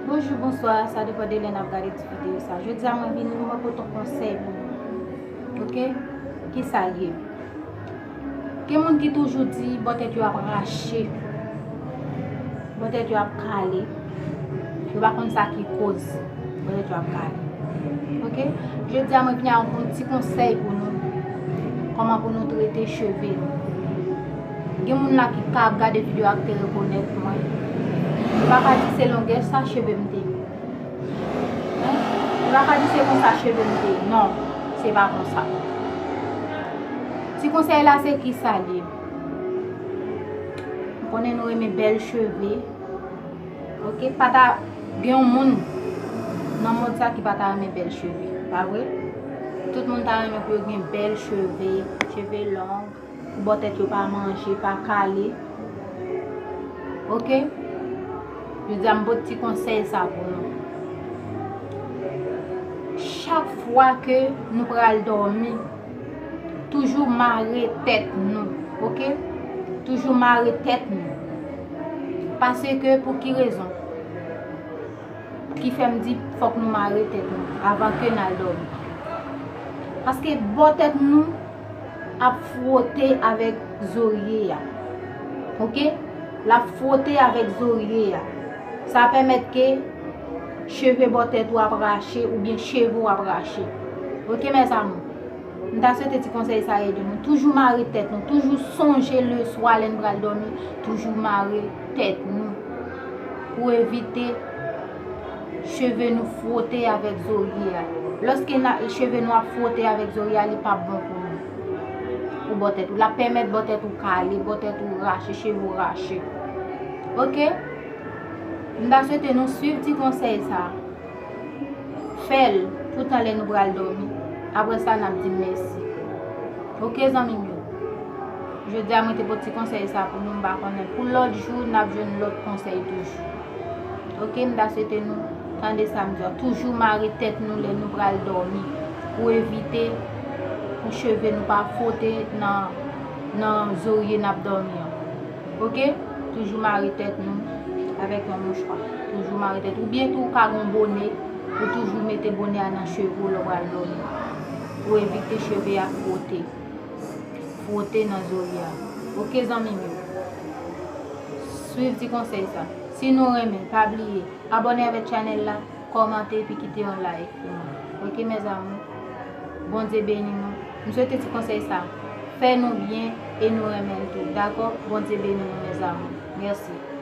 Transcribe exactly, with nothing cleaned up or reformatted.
Bonjou, bonswa, sa depann de lè n ap gade ti videyo sa. Jodi a mwen vini pou mwen pote yon konsèy pou nou. Oke? Kisa l ye? Gen moun ki toujou di bòtèt yo ap rache, bòtèt yo ap kale. Yo pa konn sa ki koz bòtèt yo ap kale. Oke? Jodi a mwen vini ak yon ti konsèy pou nou. Kòman pou nou trete cheve nou. Gen moun la ki ka ap gade videyo a ki te rekonèt mwen. Yo pa ka di se longè sa cheve m te ye. Hein? Yo pa ka di se konsa cheve m te ye. Non, se pa konsa. Ti konsèy la se kisa l ye. M konnen nou renmen bèl cheve. Oke, pa ta gen yon moun nan mond sa ki pa ta renmen bèl cheve, pa vre? Tout moun ta renmen pou yo gen bèl cheve, cheve long, pou bòtèt yo pa manje, pa kale. Oke? Jodi a m pote ti konsèy sa pou nou. Chak fwa ke nou pral dòmi, toujou mare tèt nou, oke? Toujou mare tèt nou. Paske pou ki rezon? Ki fè m di fòk nou mare tèt nou avan ke n al dòmi. Paske bò tèt nou ap fwote avèk zorye a. Oke? L ap fwote avèk zorye a. Sa pèmèt ke cheve bò tèt ou ap rache oubyen cheve w ap rache. Oke, mes amours? M ta swete ti konsèy sa ede nou. Toujou mare tèt nou. Toujou sonje leswa lè n pral dòmi. Toujou mare tèt nou. Pou evite cheve nou fwote avèk zorye a. Lòske na, cheve nou ap fwote avèk zorye a, li p ap bon pou nou. Pou bò tèt ou. L ap pèmèt bò tèt ou kale, bò tèt ou rache, cheve w rache. Oke? M ta swete nou swiv ti konsèy sa. Fè l toutan lè nou pral dòmi. Apre sa, n ap di mèsi. Oke, zanmi m yo? Jodi a, mwen te pote ti konsèy sa pou nou, m pa konnen. Pou lòt jou, n ap jwenn lòt konsèy toujou. Oke, m ta swete nou tande sa m di a. Toujou mare tèt nou lè nou pral dòmi. Pou evite pou cheve nou pa fwote nan, nan zorye n ap dòmi an. Oke? Toujou mare tèt nou avèk yon mouchwa. Toujou mare tèt. Oubyen tou, ou ka gen yon bone, ou toujou mete bone a nan cheve w lè w pral dòmi. Pou evite cheve a fwote. Fwote nan zorye a. Oke, zanmi m yo? Swiv ti konsèy sa. Si nou renmen, pa bliye abòne avèk chanèl la, kòmante epi kite yon like pou mwen. Oke, mes amours? Bondye beni nou. M swete ti konsèy sa fè nou byen e nou renmen l tou. Dakò? Bondye beni nou, mes amours. Mèsi.